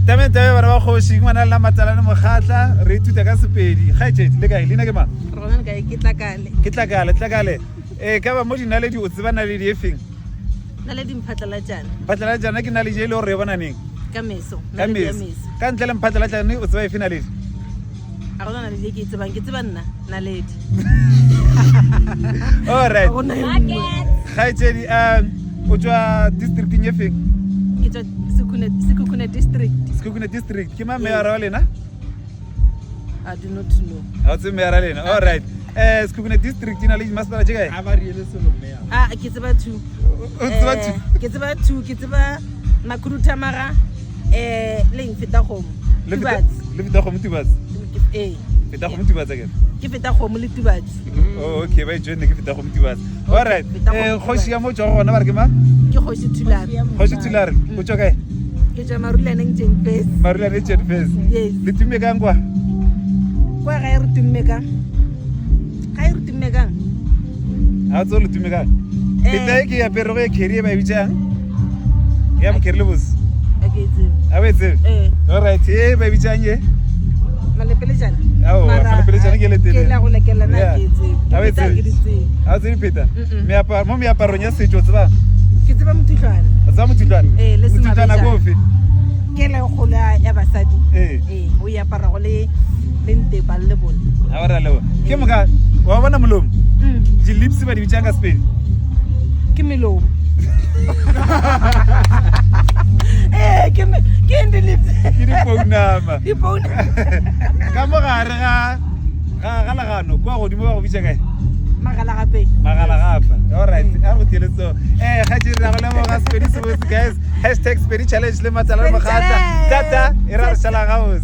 Tamente ya bana ba kgoši ngwana lena Matalane Mokgatla re ithuta ka Sepedi. Kgaetšedi le kae? Leina ke mang? Re gona le kae? Ke Tlakale. Ke Tlakale, Tlakale. E ka ba mo dinaledi o tseba naledi e feng? Naledi Mphatlalatšana. Mphatlalatšana ke naledi e le gore re e bona neng? Ka meso. Ka meso. Ka ntle le Mphatlalatšana o tseba efe naledi? A gona naledi e ke e tsebang, ke tseba nna naledi. All right. Ga gona e nngwe. Kgaetšedi um o tšwa districting e feng? Ke tswa Sekhukhune Sekhukhune district. Sekhukhune district. Ke mang meyara wa lena? I do not know. Ga o tsebe meyara lena. All right. Eh Sekhukhune district e na le dimasepala tše kae? A ba riele selo meya. Ah, ke tseba two. O tseba two. Eh, ke tseba two, ke tseba Makhuduthamaga eh le eng feta kgomo. Le feta Tubatse. le feta kgomo Tubatse. Ee. Feta kgomo Tubatse ke. Ke feta kgomo le Tubatse. Oh, okay, ba e joinne ke feta kgomo Tubatse. All right. Feta kgomo Eh kgoši Tubatse. ya mo tšwa gona ba re ke mang? Ke kgoši Thulare. Kgoši Thulare, o tšwa kae? Ke tšwa Marulane Jane Furse. Marulane Jane Furse. Yes. Le tumme kang kwa? Kwa gae re tumme kang? Gae re tumme kang? Ga o tsebe le tumme kang? Eh. Pheta e ke e aperego e kheri e ba e bitsang? Ya bokheri le bose. A ke e tsebe. A o e tsebe? Eh. All right, e ba e bitsang ye? Malepeletšana. Aowa, Mara, malepeletšana ke le telele. Ke la go lekela na Yeah. ke e tsebe. A o e Pheta tsebe? ke di tsebe. Ga o tsebe pheta? Mm-mm. Meaparo, mo meaparong ya setšo o tsebang? Ke tseba mothutlwana. O tseba mothutlwana? Eh, le Mothutlwana semabejana. ko ofe? Ke le kgolo ya ya basadi. Eh. Ee, o e aparago le le ntepa le lebole. A o ra leboga. Ke moka wa bona molomo? Mm. Di-lips ba di bitsang ka Sepedi? Ke melomo. Eh, ke me- ke eng di-lips? Ke dipounama. Dipounama. Ka mo gare ga ga ga legano kwa godimo ba go bitša kae? Magalagapeng. Magalagapa. All right. A re go theeletso. Eh, kgaetšedi ra go leboga Sepedi se botse guys. Hashtag Sepedi challenge le Matsala le Sepedi Mogatla. challenge. Tata, e ra re šala gabotse.